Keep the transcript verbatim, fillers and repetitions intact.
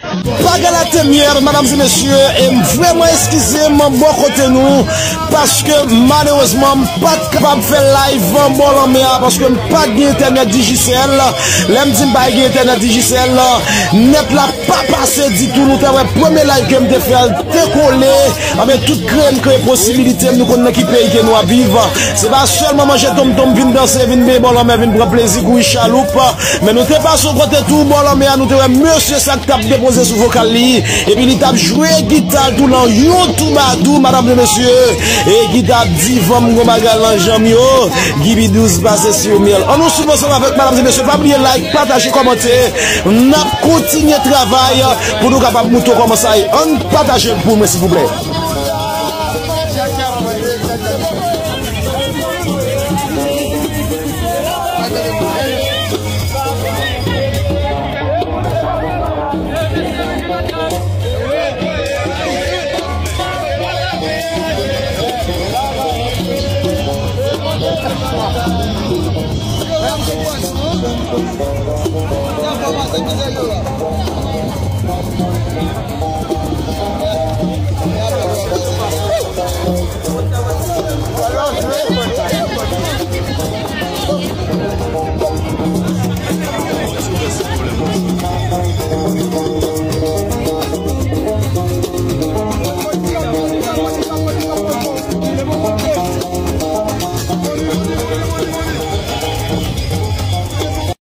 Bagay la te myèl, medam e mesye, e m vrèman eskize m bò kote nou, paske malerezman m pa t kapab fè live bò lanmè a, paske m pa t gen entènèt Digicel. Lè m di m pa t gen entènèt Digicel, nèt la pa pase ditou. Nou te wè premye live ke m te fè a, l te kole. Anben, tout kreye m kreye posibilite m, nou konn nan ki peyi ke nou ap viv. Se pa sèlman manje tonmtonm, vin danse, vin benyen bò lanmè, vin pran plezi, kouri chaloup. Men nou te pase yon kote tou, bò lanmè a, nou te wè mesye sa k t ap depoze sou vokal li. Epi li t ap jwe gita l tou lan yon toubadou, medam e mesye. E gita ap di van m gon bagay lan janm yo. Gibi douz pase siwo myèl. Ann nou swiv ansanm avèk medam e mesye. Pa bliye like, pataje, kòmante. N ap kontinye travay pou nou kapab montre w kòman sa ye. Ann pataje l pou mwen, silvouplè.